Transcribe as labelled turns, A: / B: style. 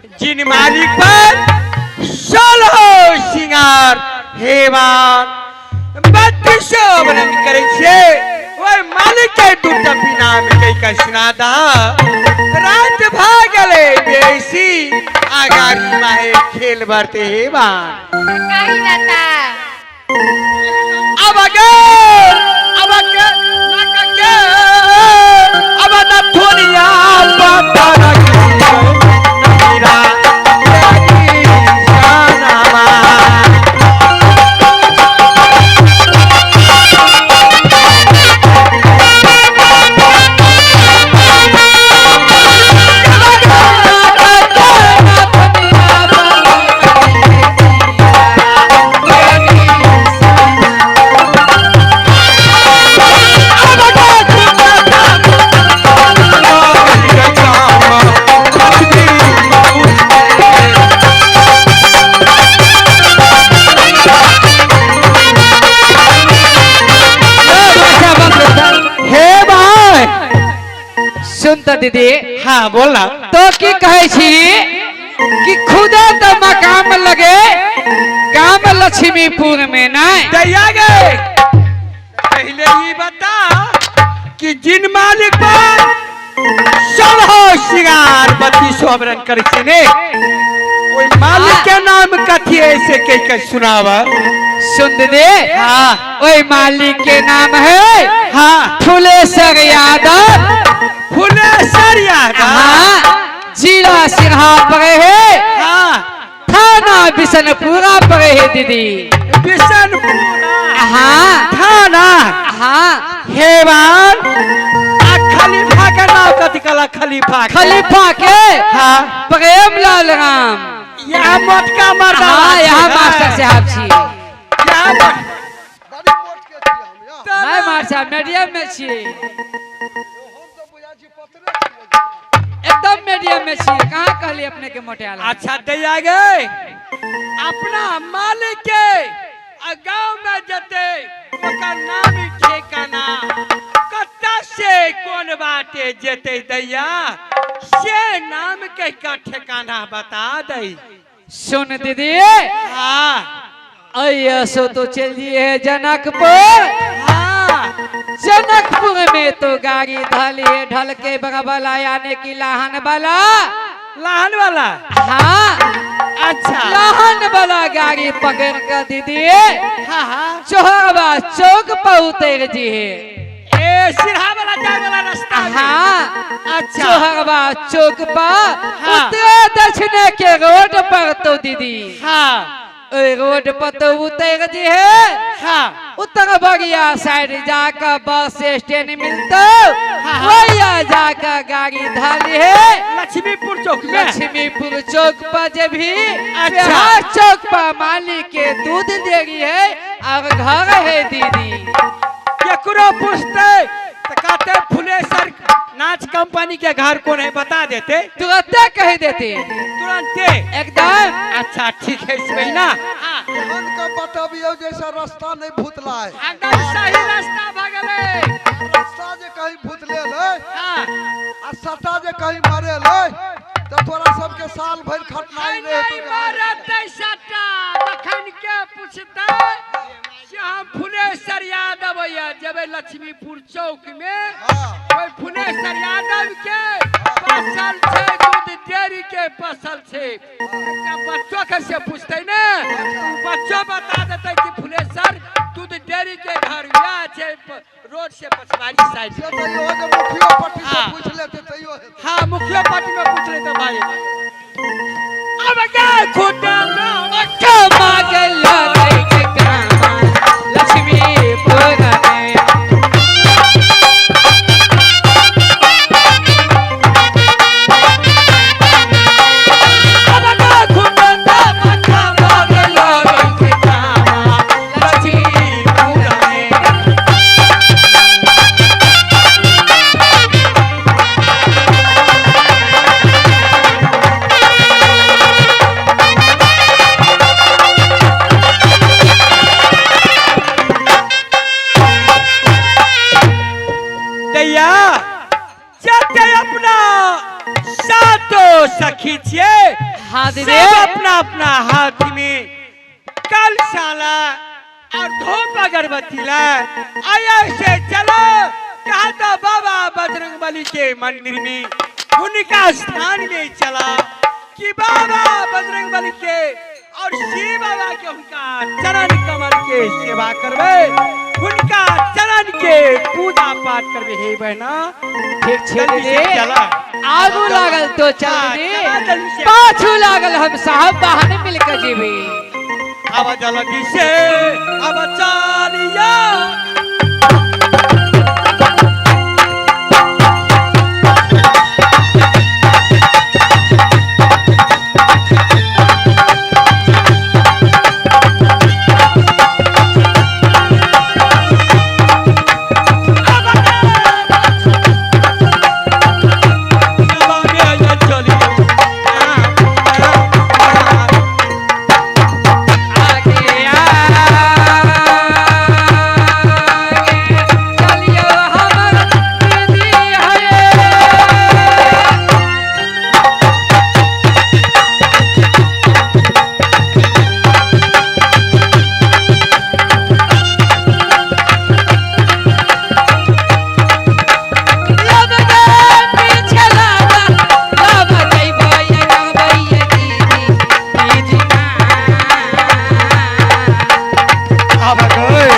A: जिन मालिक पर सोलह सिंगार हेवान बत्तीसो वर्णन करै छियै, ओहि मालिक के दूटा पिनाम कहि के सुना दा। रात भऽ गेलै बेसी, आ गाड़ी माहे खेल बढ़ते हेवान।
B: कही जाता।
A: अब अगर अब के नाक के अब नथुनिया पापा मीरा जानामा। हे भाई
C: सुन त दीदी।
A: हाँ बोल ना।
C: तो की कहै छी कि खुदा तो मकाम लगे गाम लक्ष्मीपुर में नहीं।
A: दैया गए पहले ही बता कि जिन मालिक पर सोलह सिंगार बत्तीसो आभरण करै छै ने, ओहि मालिक के नाम कथी है से कह के सुनाव।
C: सुन दीदी।
A: हाँ।
C: ओहि मालिक के नाम है
A: हाँ
C: फुलेश्वर यादव।
A: फुलेश्वर यादव।
C: हाँ, जिला सिन्हा पड़े है।
A: हाँ।
C: थाना बिशनपुरा पड़े है दीदी।
A: बिशनपुरा।
C: हाँ।
A: थाना।
C: हाँ।
A: हेवान आ खलीफा के नाम कथी कहला? खलीफा के।
C: खलीफा के।
A: हाँ।
C: प्रेम लाल राम।
A: यहाँ मोटका मर्दा।
C: हाँ, यहाँ मास्टर साहब छी।
A: यहाँ
D: बड़ी मोट के छियै हम यहाँ।
C: नहीं मास्टर साहब, मीडियम में छी,
D: हम तऽ बुझाइ छी पतरे छियै।
C: एकदम मीडियम में छी। कहाँ कहली अपने के मोटियाल?
A: अच्छा दैया गए अपना मालिक के आ गाँव में जते ओकर नाम ही ठेकाना कत्ता से कोन बाटे जेते दैया से नाम कह का ठेकाना बता दई।
C: सुन दीदी।
A: हाँ।
C: अयसो तो चल दिए है जनकपुर।
A: हाँ।
C: जनकपुर में तो गाड़ी ढली है, ढल के बराबर यानी कि लाहन वाला।
A: लाहन वाला।
C: हाँ।
A: अच्छा।
C: लाहन वाला गाड़ी पकड़ कर दीदी।
A: हाँ हाँ।
C: चोहरवा चौक पर उतर जी है।
A: ए सिरहा वाला जाए वाला रास्ता में।
C: हाँ।
A: अच्छा।
C: चोहरवा चौक पर।
A: हाँ।
C: उतरे दक्षिण के रोड पर तो दीदी।
A: हाँ।
C: ओई रोड पर तो उतर जी है।
A: हाँ।
C: उत्तर बगिया साइड जाकर बस स्टैंड मिलतो,
A: हाँ।
C: वही जाकर गाड़ी धाली है
A: लक्ष्मीपुर चौक में।
C: लक्ष्मीपुर चौक पर जब भी
A: अच्छा।
C: बिहार चौक पर मालिक के दूध देरी है और घर है दीदी।
A: केकरो पूछते तो कहते फुलेसर नाच कंपनी के घर कौन है बता देते,
C: तुरंत कह देते
A: तुरंते
C: एकदम।
A: अच्छा ठीक है इसमें ना। हाँ।
D: एहन के बतबियौ जैसे रास्ता नहीं भूतलाय।
A: एकदम सही रास्ता भगले।
D: रास्ता जे कहीं भूतले लै
A: हाँ।
D: आ सटा जे कहीं मारे लै तो तोरा सबके साल भरि खटनाइ
A: नहीं
D: रहे।
A: मारते सटा तखन के पूछते से हम फुलेश्वर यादव या जबे लक्ष्मीपुर चौक में
D: हाँ।
A: ओहि फुलेश्वर यादव के फसल छै, दूध डेयरी के फसल छै। एकटा बच्चो के से पूछते ने, बच्चो बता देते कि फुलेश्वर दूध डेयरी के घर वएह छै रोड से पछवाड़ी साइड।
D: से तैयो जे मुखियो पट्टी से
A: हाँ।
D: पूछ लेते तैयो हेतै।
A: हाँ मुखियो पट्टी में पूछ लेते भाई। अब गए खुदा नाम
C: लक्ष्मीपुर में।
A: अब गए खुदा नाम लक्ष्मीपुर में।
C: हाँ दीदी।
A: सब अपना अपना हाथ में कल साला और धूप अगरबत्ती ला आया से चलो कहा तो बाबा बजरंग बली के मंदिर में उनका स्थान में चला कि बाबा बजरंग बली के और शिव बाबा के उनका चरण कमल के सेवा करबे, उनका चरण के पूजा पाठ करबे। हे बहना
C: ठीक छै
A: जल्दी से
C: दीदी।
A: चला।
C: आगू लागल तो चल
A: हाँ,
C: दीदी,
A: चला जल्दी से।
C: पाछू लागल हम साहब बहाने मिलकर जीबी।
A: अब जल्दी से अब चलिया।
C: आगे आगे चलियो हमर दीदी हरे। लब गे पीछे लागा, लब जइबै कहबै दीदी, दीदी ना।
A: अब गए